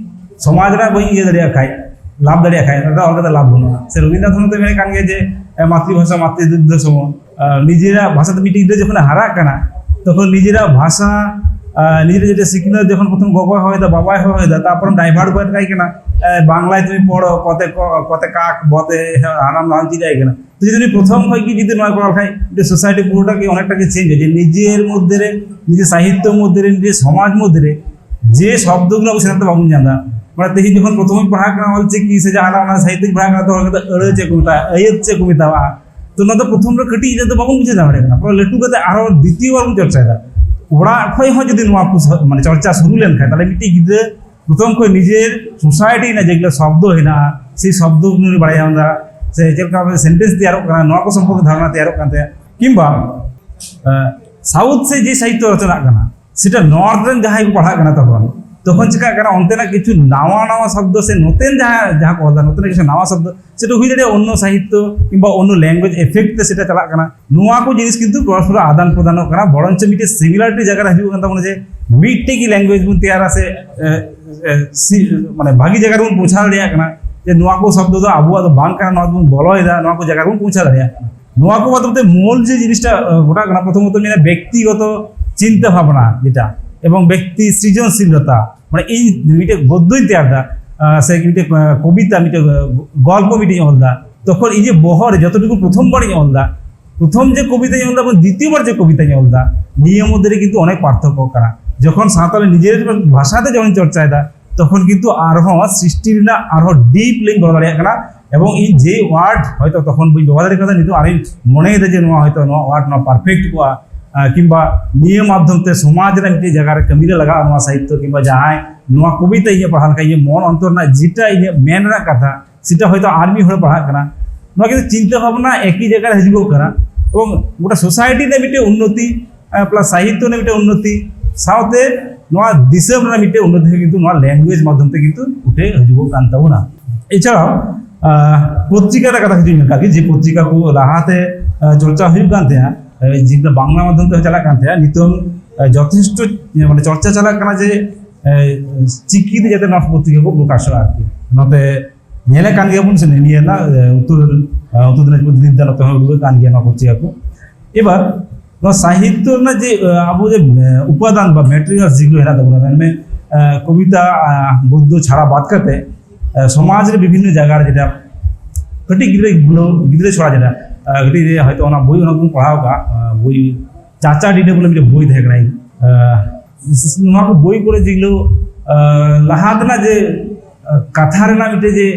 ᱥᱚᱢᱟᱡᱽ ᱨᱮᱱᱟᱜ ᱵᱟᱹᱧ ᱤᱭᱟᱹ ᱫᱟᱲᱮᱭᱟᱜ ᱠᱷᱟᱡ, ᱞᱟᱵᱷ ᱫᱟᱲᱮᱭᱟᱜ ᱠᱷᱟᱡ, ᱚᱱᱟ ᱫᱚ ᱚᱞ ᱠᱟᱛᱮ ᱞᱟᱵᱷ ᱵᱟᱹᱱᱩᱜᱼᱟ᱾ ᱥᱮ ᱨᱚᱵᱤᱱᱫᱨᱚᱱᱟᱛᱷ ᱦᱚᱸ ᱛᱚ ᱢᱮᱱᱮᱫ ᱠᱟᱱ ᱜᱮᱭᱟ ᱡᱮ, ᱟᱸ, ᱢᱟᱛᱨᱤᱵᱷᱟᱥᱟ ᱢᱟᱛᱨᱤ ᱫᱩᱜᱽᱫᱷᱚ ᱥᱚᱢᱚ, ᱟᱸ, ᱱᱤᱡᱮᱨᱟᱜ ᱵᱷᱟᱥᱟ ᱛᱮ ᱢᱤᱫᱴᱤᱡ ᱜᱤᱫᱽᱨᱟᱹ ᱡᱚᱠᱷᱚᱱᱮ ᱦᱟᱨᱟᱜ ᱠᱟᱱᱟ, ᱛᱚᱠᱷᱚᱱ ᱱᱤᱡᱮᱨᱟᱜ ᱵᱷᱟᱥᱟ, ᱟᱸ, ᱱᱤᱡᱮᱨᱟᱜ ᱡᱮᱴᱟ ᱥᱤᱠᱷᱱᱟᱹᱛ ᱡᱚᱠᱷᱚᱱ ᱯᱨᱚᱛᱷᱚᱢ ᱜᱚᱜᱚᱭ ᱦᱚᱦᱚᱭᱮᱫᱟ, ᱵᱟᱵᱟᱭ ᱦᱚᱦᱚᱭᱮᱫᱟ, ᱛᱟᱨᱯᱚᱨ ᱰᱟᱭᱵᱷᱟᱨᱴ ᱜᱚᱫ ᱠᱟᱭ ᱠᱟᱱᱟ, ᱟᱸ, ᱵᱟᱝᱞᱟᱭ ᱛᱮ ᱯᱚᱲᱚ, ᱠᱚᱛᱮ ᱠᱚ, ᱠᱚᱛᱮ ᱠᱟᱠ, ᱵᱚᱛᱮ ᱦᱟᱱᱟᱢ ᱱᱟᱣᱟᱢ ᱪᱮᱫ ᱟᱭ ᱠᱟᱱᱟ᱾ ᱛᱚ ᱡᱩᱫᱤ ᱩᱱᱤ ᱯᱨᱚᱛᱷᱚᱢ ᱠᱷᱚᱡ ᱜᱮ ᱡᱩᱫᱤ ᱱᱚᱣᱟ ᱠᱚᱨᱟᱣ ᱞᱮᱠᱷᱟᱡ, ᱢᱤᱫᱴᱮᱡ ᱥᱳᱥᱟᱭᱴᱤ ᱯᱩᱨᱟᱹᱴᱟ ᱜᱮ ᱚᱱᱮᱠᱴᱟ ᱜᱮ ᱪᱮᱧᱡᱽ ᱦᱩᱭᱩᱜᱼᱟ, ᱡᱮ ᱱᱤᱡᱮᱨ ᱢᱚᱫᱽᱫᱷᱮ ᱨᱮ, ᱱᱤᱡᱮ ᱥᱟᱦᱤᱛᱛᱚ ᱢᱚᱫᱽᱫᱷᱮ ᱨᱮ, ᱱᱤᱡᱮ ᱥᱚᱢᱟᱡᱽ ᱢᱚᱫᱽᱫᱷᱮ ᱨᱮ ᱡᱮ ᱥᱚᱵᱫᱚ ᱜᱩᱞᱟ ᱟᱵᱚ ᱥᱮᱱᱟᱜ ᱛᱮ ᱵᱟᱵᱚᱱ ᱧᱟᱢ ᱮᱫᱟ᱾ ᱢᱟᱱᱮ ᱛᱮᱦᱮᱧ ᱡᱚᱠᱷᱚᱱ ᱯᱨᱚᱛᱷᱚᱢ ᱤᱧ ᱯᱟᱲᱦᱟᱜ ᱠᱟᱱᱟ ᱚᱞ ᱪᱤᱠᱤ ᱥᱮ ᱡᱟᱦᱟᱱᱟᱜ ᱚᱱᱟ ᱥᱟᱦᱤᱛᱛᱚᱧ ᱯᱟᱲᱦᱟᱜ ᱠᱟᱱᱟ, ᱛᱚ ᱚᱱᱟ ᱫᱚ ᱟᱹᱲᱟᱹ ᱪᱮᱫ ᱠᱚ ᱢᱮᱛᱟᱜᱼᱟ, ᱟᱹᱭᱟᱹᱛ ᱪᱮᱫ ᱠᱚ ᱢᱮᱛᱟᱜᱼᱟ᱾ ᱛᱚ ᱱᱚᱣᱟ ᱫᱚ ᱯᱨᱚᱛᱷᱚᱢ ᱨᱮ ᱠᱟᱹᱴᱤᱡ ᱨᱮᱫᱚ ᱵᱟᱵᱚᱱ ᱵᱩᱡᱷᱟᱹᱣ ᱫᱟᱲᱮᱭᱟᱜ ᱠᱟᱱᱟ, ᱯᱩᱨᱟᱹ ᱞᱟᱹᱴᱩ ᱠᱟᱛᱮ ᱟᱨᱦᱚᱸ ᱫᱤᱛᱤᱭᱚ ᱵᱟᱨ ᱵᱚᱱ ᱪᱚᱨᱪᱟᱭᱮᱫᱟ᱾ ᱚᱲᱟᱜ ᱠᱷᱚᱡ ᱦᱚᱸ ᱡᱩᱫᱤ ᱱᱚᱣᱟ ᱠᱚ ᱥᱟ-, ᱢᱟᱱᱮ ᱪᱚᱨᱪᱟ ᱥᱩᱨᱩ ᱞᱮᱱᱠᱷᱟᱱ, ᱛᱟᱦᱞᱮ ᱢᱤᱫᱴᱤᱡ ᱜᱤᱫᱽᱨᱟᱹ ᱯᱨᱚᱛᱷᱚᱢ ᱠᱷᱚᱡ ᱱᱤᱡᱮᱨ ᱥᱳᱥᱟᱭᱴᱤ ᱨᱮᱱᱟᱜ ᱡᱮᱜᱩᱞᱟ ᱥᱚᱵᱫᱚ ᱦᱮᱱᱟᱜᱼᱟ, ᱥᱮ ᱥᱚᱵᱫᱚ ᱩᱱᱤ ᱵᱟᱲᱟᱭ ᱧᱟᱢ ᱮᱫᱟ, ᱥᱮ ᱪᱮᱫ ᱞᱮᱠᱟ ᱥᱮᱱᱴᱮᱱᱥ ᱛᱮᱭᱟᱨᱚᱜ ᱠᱟᱱᱟ, ᱱᱚᱣᱟ ᱠᱚ ᱥᱚᱢᱯᱚᱨᱠᱮ ᱫᱷᱟᱨᱚᱱᱟ ᱛᱮᱭᱟᱨᱚᱜ ᱠᱟᱱ ᱛᱟᱭᱟ᱾ ᱠᱤᱝᱵᱟ, ᱟᱸ, ᱥᱟᱣᱩᱛᱷ ᱥᱮ ᱡᱮ ᱥᱟᱦᱤᱛᱛᱚ ᱨᱚᱪᱚᱱᱟᱜ ᱠᱟᱱᱟ, ᱥᱮᱴᱟ ᱱᱚᱨᱛᱷ ᱨᱮᱱ ᱡᱟᱦᱟᱸᱭ ᱠᱚ ᱯᱟᱲᱦᱟᱜ ᱠᱟᱱᱟ, ᱛᱚᱠᱷᱚᱱ, ᱛᱚᱠᱷᱚᱱ ᱪᱤᱠᱟᱹᱜ ᱠᱟᱱᱟ, ᱚᱱᱛᱮᱱᱟᱜ ᱠᱤᱪᱷᱩ ᱱᱟᱣᱟ ᱱᱟᱣᱟ ᱥᱚᱵᱫᱚ ᱥᱮ ᱱᱚᱛᱮᱱ ᱡᱟᱦᱟᱸ, ᱡᱟᱦᱟᱸ ᱠᱚ ᱚᱞ ᱮᱫᱟ, ᱱᱚᱛᱮᱱᱟᱜ ᱠᱤᱪᱷᱩ ᱱᱟᱣᱟ ᱥᱚᱵᱫᱚ, ᱥᱮᱴᱟ ᱦᱩᱭ ᱫᱟᱲᱮᱭᱟᱜᱼᱟ ᱚᱱᱱᱚ ᱥᱟᱦᱤᱛᱛᱚ ᱠᱤᱝᱵᱟ ᱚᱱᱱᱚ ᱞᱮᱝᱜᱩᱭᱮᱡᱽ ᱮᱯᱷᱮᱠᱴ ᱛᱮ ᱥᱮᱴᱟ ᱪᱟᱞᱟᱜ ᱠᱟᱱᱟ᱾ ᱱᱚᱣᱟ ᱠᱚ ᱡᱤᱱᱤᱥ ᱠᱤᱱᱛᱩ ᱯᱚᱨᱚᱥᱯᱚᱨ ᱟᱫᱟᱱ ᱯᱨᱚᱫᱟᱱᱚᱜ ᱠᱟᱱᱟ, ᱵᱚᱨᱚᱱᱪᱚ ᱢᱤᱫᱴᱮᱡ ᱥᱤᱢᱤᱞᱟᱨᱤᱴᱤ ᱡᱟᱭᱜᱟ ᱨᱮ ᱦᱤᱡᱩᱜ ᱠᱟᱱ ᱛᱟᱵᱚᱱᱟ ᱡᱮ ᱢᱤᱫᱴᱮᱡ ᱜᱮ ᱞᱮᱝᱜᱩᱭᱮᱡᱽ ᱵᱚᱱ ᱛᱮᱭᱟᱨᱟ ᱥᱮ, ᱮ, ᱮ, ᱥᱤ-, ᱢᱟᱱᱮ ᱵᱷᱟᱜᱤ ᱡᱟᱭᱜᱟ ᱨᱮᱵᱚᱱ ᱯᱳᱣᱪᱷᱟᱣ ᱫᱟᱲᱮᱭᱟᱜ ᱠᱟᱱᱟ, ᱡᱮ ᱱᱚᱣᱟ ᱠᱚ ᱥᱚᱵᱫᱚ ᱫᱚ ᱟᱵᱚᱣᱟᱜ ᱫᱚ ᱵᱟᱝ ᱠᱟᱱᱟ, ᱱᱚᱣᱟ ᱫᱚᱵᱚᱱ ᱵᱚᱞᱚᱭᱮᱫᱟ, ᱱᱚᱣᱟ ᱠᱚ ᱡᱟᱭᱜᱟ ᱨᱮᱵᱚᱱ ᱯᱳᱣᱪᱷᱟᱣ ᱫᱟᱲᱮᱭᱟᱜ ᱠᱟᱱᱟ᱾ ᱱᱚᱣᱟ ᱠᱚ ᱢᱟᱫᱽᱫᱷᱚᱢ ᱛᱮ ᱢᱩᱞ ᱡᱮ ᱡᱤᱱᱤᱥᱴᱟ ᱜᱷᱚᱴᱟᱜ ᱠᱟᱱᱟ, ᱯᱨᱚᱛᱷᱚᱢᱚᱛᱚ ᱢᱮᱱᱟ ᱵᱮᱠᱛᱤᱜᱚᱛᱚ ᱪᱤᱱᱛᱟᱹ ᱵᱷᱟᱵᱽᱱᱟ, ᱡᱮᱴᱟ, ᱮᱵᱚᱝ ᱵᱮᱠᱛᱤ ᱥᱨᱤᱡᱚᱱᱥᱤᱞᱚᱛᱟ, ᱢᱟᱱᱮ ᱤᱧ ᱢᱤᱫᱴᱮᱡ ᱜᱚᱫᱽᱫᱚᱧ ᱛᱮᱭᱟᱨ ᱮᱫᱟ, ᱥᱮ ᱢᱤᱫᱴᱮᱡ ᱠᱚᱵᱤᱛᱟ, ᱢᱤᱫᱴᱮᱡ ᱜᱚᱞᱯᱚ ᱢᱤᱫᱴᱮᱡ ᱤᱧ ᱚᱞ ᱮᱫᱟ, ᱛᱚᱠᱷᱚᱱ ᱤᱧ ᱡᱮ ᱵᱚᱦᱚᱜ ᱨᱮ ᱡᱚᱛᱚᱴᱩᱠᱩ ᱯᱨᱚᱛᱷᱚᱢ ᱵᱟᱨᱤᱧ ᱚᱞ ᱮᱫᱟ, ᱯᱨᱚᱛᱷᱚᱢ ᱡᱮ ᱠᱚᱵᱤᱛᱟᱧ ᱚᱞ ᱮᱫᱟ ᱮᱵᱚᱝ ᱫᱤᱛᱤᱭᱚ ᱵᱟᱨ ᱡᱮ ᱠᱚᱵᱤᱛᱟᱧ ᱚᱞ ᱮᱫᱟ, ᱱᱤᱭᱟᱹ ᱢᱚᱫᱽᱫᱷᱮ ᱨᱮ ᱠᱤᱱᱛᱩ ᱚᱱᱮᱠ ᱯᱟᱨᱛᱷᱚᱠᱠᱚ ᱠᱟᱱᱟ᱾ ᱡᱚᱠᱷᱚᱱ ᱥᱟᱶᱛᱟᱞᱤ ᱱᱤᱡᱮᱨ ᱵᱷᱟᱥᱟ ᱛᱮ ᱡᱚᱠᱷᱚᱱ ᱪᱚᱨᱪᱟᱭᱮᱫᱟ, ᱛᱚᱠᱷᱚᱱ ᱠᱤᱱᱛᱩ ᱟᱨᱦᱚᱸ ᱥᱨᱤᱥᱴᱤ ᱨᱮᱱᱟᱜ ᱟᱨᱦᱚᱸ ᱰᱤᱯ ᱞᱤᱧ ᱵᱚᱞᱚ ᱫᱟᱲᱮᱭᱟᱜ ᱠᱟᱱᱟ᱾ ᱮᱵᱚᱝ ᱤᱧ ᱡᱮ ᱳᱣᱟᱨᱰ ᱦᱚᱭᱛᱚ ᱛᱚᱠᱷᱚᱱ ᱵᱟᱹᱧ ᱵᱮᱵᱚᱦᱟᱨ ᱫᱟᱲᱮ ᱠᱟᱫᱟ, ᱱᱤᱛᱚᱜ ᱟᱨᱤᱧ ᱢᱚᱱᱮᱭᱮᱫᱟ ᱡᱮ ᱱᱚᱣᱟ ᱦᱚᱭᱛᱚ ᱱᱚᱣᱟ ᱳᱣᱟᱨᱰ ᱱᱚᱣᱟ ᱯᱟᱨᱯᱷᱮᱠᱴ ᱠᱚᱜᱼᱟ, ᱠᱤᱝᱵᱟ ᱱᱤᱭᱟᱹ ᱢᱟᱫᱽᱫᱷᱚᱢ ᱛᱮ ᱥᱚᱢᱟᱡᱽ ᱨᱮ ᱢᱤᱫᱴᱮᱡ ᱡᱟᱭᱜᱟ ᱨᱮ ᱠᱟᱹᱢᱤ ᱨᱮ ᱞᱟᱜᱟᱜᱼᱟ ᱱᱚᱣᱟ ᱥᱟᱦᱤᱛᱛᱚ, ᱠᱤᱝᱵᱟ ᱡᱟᱦᱟᱸᱭ ᱱᱚᱣᱟ ᱠᱚᱵᱤᱛᱟ ᱤᱧᱮ ᱯᱟᱲᱦᱟᱣ ᱞᱮᱠᱷᱟᱱ ᱤᱧᱟᱹᱜ ᱢᱚᱱ ᱚᱱᱛᱚᱨ ᱨᱮᱱᱟᱜ ᱡᱮᱴᱟ ᱤᱧᱟᱹᱜ ᱢᱮᱱ ᱨᱮᱱᱟᱜ ᱠᱟᱛᱷᱟ, ᱥᱮᱴᱟ ᱦᱚᱭᱛᱚ ᱟᱨ ᱢᱤᱫ ᱦᱚᱲᱮ ᱯᱟᱲᱦᱟᱜ ᱠᱟᱱᱟ᱾ ᱱᱚᱣᱟ ᱠᱤᱱᱛᱩ ᱪᱤᱱᱛᱟᱹ ᱵᱷᱟᱵᱽᱱᱟ ᱮᱠᱤ ᱡᱟᱭᱜᱟ ᱨᱮ ᱦᱤᱡᱩᱜᱚᱜ ᱠᱟᱱᱟ᱾ ᱮᱵᱚᱝ ᱜᱚᱴᱟ ᱥᱳᱥᱟᱭᱴᱤ ᱨᱮᱱᱟᱜ ᱢᱤᱫᱴᱮᱱ ᱩᱱᱱᱚᱛᱤ, ᱯᱞᱟᱥ ᱥᱟᱦᱤᱛᱛᱚ ᱨᱮᱱᱟᱜ ᱢᱤᱫᱴᱮᱱ ᱩᱱᱱᱚᱛᱤ ᱥᱟᱶᱛᱮ ᱱᱚᱣᱟ ᱫᱤᱥᱚᱢ ᱨᱮᱱᱟᱜ ᱢᱤᱫᱴᱮᱱ ᱩᱱᱱᱚᱛᱤ ᱦᱚᱸ ᱠᱤᱱᱛᱩ ᱱᱚᱣᱟ ᱞᱮᱝᱜᱩᱭᱮᱡᱽ ᱢᱟᱫᱽᱫᱷᱚᱢ ᱛᱮ ᱠᱤᱱᱛᱩ ᱩᱴᱷᱮ ᱦᱤᱡᱩᱜᱚᱜ ᱠᱟᱱ ᱛᱟᱵᱚᱱᱟ᱾ ᱮᱪᱷᱟᱲᱟ ᱯᱚᱛᱨᱤᱠᱟ ᱨᱮᱱᱟᱜ ᱠᱟᱛᱷᱟ ᱠᱤᱪᱷᱩ ᱢᱮᱱ ᱠᱟᱜ ᱜᱮ, ᱡᱮ ᱯᱚᱛᱨᱤᱠᱟ ᱠᱚ ᱞᱟᱦᱟᱛᱮ ᱪᱚᱨᱪᱟ ᱦᱩᱭᱩᱜ ᱠᱟᱱ ᱛᱟᱦᱮᱸᱫ, ᱡᱮ ᱵᱟᱝᱞᱟ ᱢᱟᱫᱽᱫᱷᱚᱢ ᱛᱮ ᱪᱟᱞᱟᱜ ᱠᱟᱱ ᱛᱟᱦᱮᱸᱫ, ᱱᱤᱛᱚᱝ ᱡᱚᱛᱷᱮᱥᱴᱚ ᱢᱟᱱᱮ ᱪᱚᱨᱪᱟ ᱪᱟᱞᱟᱜ ᱠᱟᱱᱟ ᱡᱮ ᱪᱤᱠᱤ ᱛᱮ ᱡᱟᱛᱮ ᱱᱚᱣᱟ ᱯᱚᱛᱨᱤᱠᱟ ᱠᱚ ᱯᱨᱚᱠᱟᱥᱚᱜᱼᱟ ᱟᱨᱠᱤ᱾ ᱱᱚᱛᱮ ᱧᱮᱞᱮᱫ ᱠᱟᱱ ᱜᱮᱭᱟᱵᱚᱱ ᱥᱮ, ᱱᱤᱭᱟᱹ ᱨᱮᱱᱟᱜ ᱩᱛᱛᱚᱨ ᱩᱛᱛᱚᱨ ᱫᱤᱱᱟᱡᱽᱯᱩᱨ ᱫᱤᱱ ᱫᱚ ᱱᱚᱛᱮ ᱦᱚᱸ ᱩᱰᱩᱠᱚᱜ ᱠᱟᱱ ᱜᱮᱭᱟ ᱱᱚᱣᱟ ᱯᱚᱛᱨᱤᱠᱟ ᱠᱚ᱾ ᱮᱵᱟᱨ ᱱᱚᱣᱟ ᱥᱟᱦᱤᱛᱛᱚ ᱨᱮᱱᱟᱜ ᱡᱮ ᱟᱵᱚ ᱡᱮ ᱩᱯᱟᱫᱟᱱ ᱵᱟ ᱢᱮᱴᱮᱨᱤᱭᱟᱞ ᱡᱮᱜᱩᱞᱳ ᱦᱮᱱᱟᱜ ᱛᱟᱵᱚᱱᱟ, ᱢᱮᱱᱢᱮ ᱠᱚᱵᱤᱛᱟ, ᱜᱚᱫᱽᱫᱚ ᱪᱷᱟᱲᱟ ᱵᱟᱫ ᱠᱟᱛᱮ ᱥᱚᱢᱟᱡᱽ ᱨᱮ ᱵᱤᱵᱷᱤᱱᱱᱚ ᱡᱟᱭᱜᱟ ᱨᱮ ᱡᱮᱴᱟ ᱠᱟᱹᱴᱤᱡ ᱜᱤᱫᱽᱨᱟᱹ ᱜᱤᱫᱽᱨᱟᱹ ᱪᱷᱚᱲᱟ ᱡᱮᱴᱟ ᱠᱟᱹᱴᱤᱡ ᱨᱮ ᱦᱚᱭᱛᱚ ᱚᱱᱟ ᱵᱳᱭ ᱚᱱᱟ ᱠᱚᱵᱚᱱ ᱯᱟᱲᱦᱟᱣ ᱠᱟᱜᱼᱟ, ᱵᱳᱭ ᱪᱟᱪᱟ ᱰᱤᱰᱟᱹ ᱵᱚᱞᱮ ᱢᱤᱫᱴᱮᱱ ᱵᱳᱭ ᱛᱟᱦᱮᱸ ᱠᱟᱱᱟ᱾ ᱱᱚᱣᱟ ᱠᱚ ᱵᱳᱭ ᱠᱚᱨᱮ ᱡᱮᱜᱩᱞᱳ ᱞᱟᱦᱟ ᱛᱮᱱᱟᱜ ᱡᱮ ᱠᱟᱛᱷᱟ ᱨᱮᱱᱟᱜ ᱢᱤᱫᱴᱮᱡ ᱡᱮ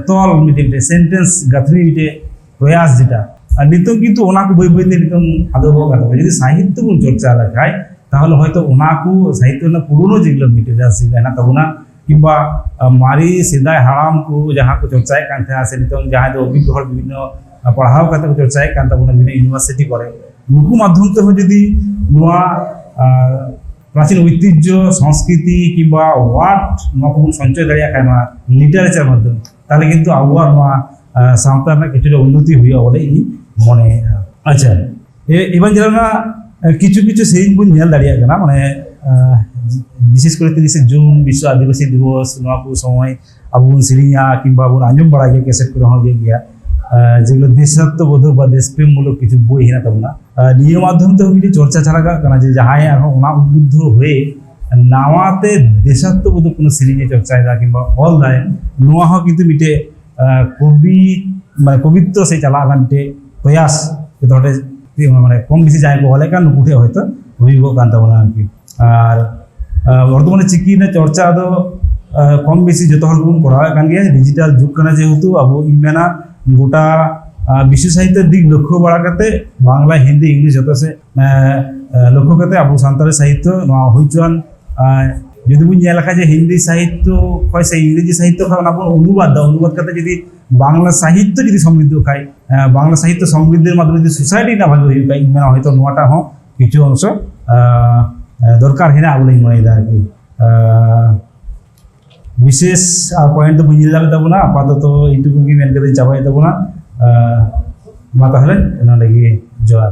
ᱛᱚᱞ, ᱢᱤᱫᱴᱮᱡ ᱥᱮᱱᱴᱮᱱᱥ ᱜᱟᱹᱛᱷᱱᱤ, ᱢᱤᱫᱴᱮᱡ ᱯᱨᱚᱭᱟᱥ ᱡᱮᱴᱟ, ᱟᱨ ᱱᱤᱛᱚᱝ ᱠᱤᱱᱛᱩ ᱚᱱᱟ ᱠᱚ ᱵᱟᱹᱭ ᱵᱟᱹᱭᱛᱮ ᱱᱤᱛᱚᱝ ᱟᱫᱚᱜᱚᱜ ᱠᱟᱱ ᱛᱟᱵᱚᱱᱟ᱾ ᱡᱩᱫᱤ ᱥᱟᱦᱤᱛᱛᱚ ᱵᱚᱱ ᱪᱚᱨᱪᱟ ᱞᱮᱠᱷᱟᱡ, ᱛᱟᱦᱚᱞᱮ ᱦᱚᱭᱛᱚ ᱚᱱᱟ ᱠᱚ ᱥᱟᱦᱤᱛᱛᱚ ᱨᱮᱱᱟᱜ ᱯᱩᱨᱳᱱᱳ ᱡᱮᱜᱩᱞᱳ ᱢᱮᱴᱮᱨᱤᱭᱟᱞᱥ ᱡᱮᱜᱩᱞᱳ ᱦᱮᱱᱟᱜ ᱛᱟᱵᱚᱱᱟ, ᱠᱤᱝᱵᱟ ᱢᱟᱨᱮ ᱥᱮᱫᱟᱭ ᱦᱟᱲᱟᱢ ᱠᱚ ᱡᱟᱦᱟᱸ ᱠᱚ ᱪᱚᱨᱪᱟᱭᱮᱫ ᱠᱟᱱ ᱛᱟᱦᱮᱸᱱᱟ, ᱥᱮ ᱱᱤᱛᱚᱝ ᱡᱟᱦᱟᱸᱭ ᱫᱚ ᱚᱵᱷᱤᱜᱽᱜᱚ ᱦᱚᱲ ᱵᱤᱵᱷᱤᱱᱱᱚ ᱯᱟᱲᱦᱟᱣ ᱠᱟᱛᱮ ᱠᱚ ᱪᱚᱨᱪᱟᱭᱮᱫ ᱠᱟᱱ ᱛᱟᱵᱚᱱᱟ ᱵᱤᱵᱷᱤᱱᱱᱚ ᱤᱭᱩᱱᱤᱵᱷᱟᱨᱥᱤᱴᱤ ᱠᱚᱨᱮ, ᱱᱩᱠᱩ ᱢᱟᱫᱽᱫᱷᱚᱢ ᱛᱮᱦᱚᱸ ᱡᱩᱫᱤ ᱱᱚᱣᱟ ᱯᱨᱟᱪᱤᱱ ᱳᱭᱛᱤᱦᱡᱚ, ᱥᱚᱝᱥᱠᱨᱤᱛᱤ ᱠᱤᱝᱵᱟ ᱳᱣᱟᱨᱰ ᱱᱚᱣᱟ ᱠᱚᱵᱚᱱ ᱥᱚᱧᱪᱚᱭ ᱫᱟᱲᱮᱭᱟᱜ ᱠᱷᱟᱱ, ᱱᱚᱣᱟ ᱞᱤᱴᱟᱨᱮᱪᱟᱨ ᱢᱟᱫᱽᱫᱷᱚᱢ, ᱛᱟᱦᱚᱞᱮ ᱠᱤᱱᱛᱩ ᱟᱵᱚᱣᱟᱜ ᱱᱚᱣᱟ ᱥᱟᱶᱛᱟ ᱨᱮᱱᱟᱜ ᱠᱤᱪᱷᱩᱴᱟ ᱩᱱᱱᱚᱛᱤ ᱦᱩᱭᱩᱜᱼᱟ ᱵᱚᱞᱮ ᱤᱧ ᱢᱚᱱᱮᱭᱮᱫᱼᱟ᱾ ᱟᱪᱪᱷᱟ, ᱮᱵᱟᱱ ᱡᱮᱞᱟ ᱨᱮᱱᱟᱜ ᱠᱤᱪᱷᱩ ᱠᱤᱪᱷᱩ ᱥᱮᱨᱮᱧ ᱵᱚᱱ ᱧᱮᱞ ᱫᱟᱲᱮᱭᱟᱜ ᱠᱟᱱᱟ, ᱢᱟᱱᱮ ᱵᱤᱥᱮᱥ ᱠᱚᱨᱮ ᱛᱤᱨᱤᱥᱮ ᱡᱩᱱ, ᱵᱤᱥᱥᱚ ᱟᱹᱫᱤᱵᱟᱹᱥᱤ ᱫᱤᱵᱚᱥ, ᱱᱚᱣᱟ ᱠᱚ ᱥᱚᱢᱚᱭ ᱟᱵᱚ ᱵᱚᱱ ᱥᱮᱨᱮᱧᱟ ᱠᱤᱝᱵᱟ ᱵᱚᱱ ᱟᱸᱡᱚᱢ ᱵᱟᱲᱟᱭ ᱜᱮᱭᱟ, ᱠᱮᱥᱮᱴ ᱠᱚᱨᱮ ᱦᱚᱸ ᱤᱭᱟᱹᱜ ᱜᱮᱭᱟ᱾ ᱟᱨ ᱡᱮᱜᱩᱞᱳ ᱫᱮᱥᱟᱛᱛᱚᱵᱳᱫᱷᱚ ᱵᱟ ᱫᱮᱥᱯᱨᱮᱢ ᱢᱩᱞᱚᱠ ᱠᱤᱪᱷᱩ ᱵᱳᱭ ᱦᱮᱱᱟᱜ ᱛᱟᱵᱚᱱᱟ, ᱟᱨ ᱱᱤᱭᱟᱹ ᱢᱟᱫᱽᱫᱷᱚᱢ ᱛᱮᱦᱚᱸ ᱢᱤᱫᱴᱮᱱ ᱪᱚᱨᱪᱟ ᱪᱟᱞᱟᱜ ᱠᱟᱱᱟ ᱡᱮ ᱡᱟᱦᱟᱸᱭ ᱟᱨᱦᱚᱸ ᱚᱱᱟ ᱩᱫᱽᱵᱩᱫᱽᱫᱷᱚ ᱦᱩᱭ ᱱᱟᱣᱟᱛᱮ ᱫᱮᱥᱟᱛᱛᱚᱵᱳᱫᱷᱚ ᱠᱳᱱᱳ ᱥᱮᱨᱮᱧ ᱮ ᱪᱚᱨᱪᱟᱭᱮᱫᱟ ᱠᱤᱝᱵᱟ ᱚᱞ ᱫᱟᱭ, ᱱᱚᱣᱟ ᱦᱚᱸ ᱠᱤᱱᱛᱩ ᱢᱤᱫᱴᱮᱡ ᱟᱨ ᱠᱚᱵᱤ ᱢᱟᱱᱮ ᱠᱚᱵᱤᱛᱛᱚ ᱥᱮ ᱪᱟᱞᱟᱜ ᱨᱮᱱᱟᱜ ᱢᱤᱫᱴᱮᱡ ᱯᱨᱚᱭᱟᱥ ᱡᱚᱛᱚ ᱦᱚᱲ ᱢᱟᱱᱮ ᱠᱚᱢ ᱵᱮᱥᱤ ᱡᱟᱦᱟᱸᱭ ᱠᱚ ᱚᱞᱮᱫ ᱠᱟᱱ ᱱᱩᱠᱩ ᱴᱷᱮᱱ ᱦᱚᱭᱛᱳ ᱦᱩᱭᱩᱜᱚᱜ ᱠᱟᱱ ᱛᱟᱵᱚᱱᱟ ᱟᱨᱠᱤ᱾ ᱟᱨ ᱟᱨ ᱵᱚᱨᱛᱚᱢᱟᱱᱮ ᱪᱤᱠᱤ ᱨᱮᱱᱟᱜ ᱪᱚᱨᱪᱟ ᱫᱚ ᱟᱨ ᱠᱚᱢ ᱵᱮᱥᱤ ᱡᱚᱛᱚ ᱦᱚᱲ ᱜᱮᱵᱚᱱ ᱠᱚᱨᱟᱣᱮᱫ ᱠᱟᱱ ᱜᱮᱭᱟ᱾ ᱰᱤᱡᱤᱴᱟᱞ ᱡᱩᱜᱽ ᱠᱟᱱᱟ ᱡᱮᱦᱮᱛᱩ, ᱟᱵᱚ ᱤᱧ ᱢᱮᱱᱟ ᱜᱚᱴᱟ ᱟᱨ ᱵᱤᱥᱥᱚ ᱥᱟᱦᱤᱛᱛᱚ ᱫᱤᱠ ᱞᱚᱠᱠᱷᱚ ᱵᱟᱲᱟ ᱠᱟᱛᱮ ᱵᱟᱝᱞᱟ, ᱦᱤᱱᱫᱤ, ᱤᱝᱞᱤᱥ ᱡᱚᱛᱚ ᱥᱮᱫ ᱟᱨ ᱟᱨ ᱞᱚᱠᱠᱷᱚ ᱠᱟᱛᱮ ᱟᱵᱚ ᱥᱟᱱᱛᱟᱲᱤ ᱥᱟᱦᱤᱛᱛᱚ ᱱᱚᱣᱟ ᱦᱩᱭ ᱦᱚᱪᱚᱣᱟᱱ ᱟᱨ ᱡᱩᱫᱤ ᱵᱚᱱ ᱧᱮᱞ ᱞᱮᱠᱷᱟᱱ ᱡᱮ ᱦᱤᱱᱫᱤ ᱥᱟᱦᱤᱛᱛᱚ ᱠᱷᱚᱱ ᱥᱮ ᱤᱝᱨᱮᱡᱤ ᱥᱟᱦᱤᱛᱛᱚ ᱠᱷᱚᱱ ᱚᱱᱟ ᱵᱚᱱ ᱚᱱᱩᱵᱟᱫ ᱫᱟ, ᱚᱱᱩᱵᱟᱫ ᱠᱟᱛᱮ ᱡᱩᱫᱤ ᱵᱟᱝᱞᱟ ᱥᱟᱦᱤᱛᱛᱚ ᱡᱩᱫᱤ ᱥᱚᱢᱨᱤᱫᱷᱚᱜ ᱠᱷᱟᱡ, ᱟᱨ ᱵᱟᱝᱞᱟ ᱥᱟᱦᱤᱛᱛᱚ ᱥᱚᱢᱨᱤᱫᱷᱤᱨ ᱢᱟᱫᱽᱫᱷᱚᱢᱮ ᱡᱩᱫᱤ ᱥᱳᱥᱟᱭᱴᱤ ᱨᱮᱱᱟᱜ ᱵᱷᱟᱜᱮ ᱦᱩᱭᱩᱜ ᱠᱷᱟᱡ, ᱤᱧ ᱢᱮᱱᱟ ᱦᱚᱭᱛᱳ ᱱᱚᱣᱟᱴᱟᱜ ᱦᱚᱸ ᱠᱤᱪᱷᱩ ᱚᱝᱥᱚ ᱟᱨ ᱟᱨ ᱫᱚᱨᱠᱟᱨ ᱦᱮᱱᱟᱜᱼᱟ ᱵᱚᱞᱮᱧ ᱢᱚᱱᱮᱭᱮᱫᱟ ᱟᱨᱠᱤ᱾ ᱟᱨ ᱵᱤᱥᱮᱥ ᱟᱨ ᱯᱚᱭᱮᱱᱴ ᱫᱚ ᱵᱟᱹᱧ ᱧᱮᱞ ᱫᱟᱲᱮᱭᱟᱜ ᱛᱟᱵᱚᱱᱟ, ᱟᱯᱟᱛᱚᱛᱚ ᱮᱴᱩᱠᱩ ᱜᱮ ᱢᱮᱱ ᱠᱟᱛᱮᱧ ᱪᱟᱵᱟᱭᱮᱫ ᱛᱟᱵᱚᱱᱟ᱾ ᱟᱨ ᱢᱟ ᱛᱟᱦᱚᱞᱮ ᱱᱚᱰᱮ ᱜᱮ ᱡᱚᱦᱟᱨ᱾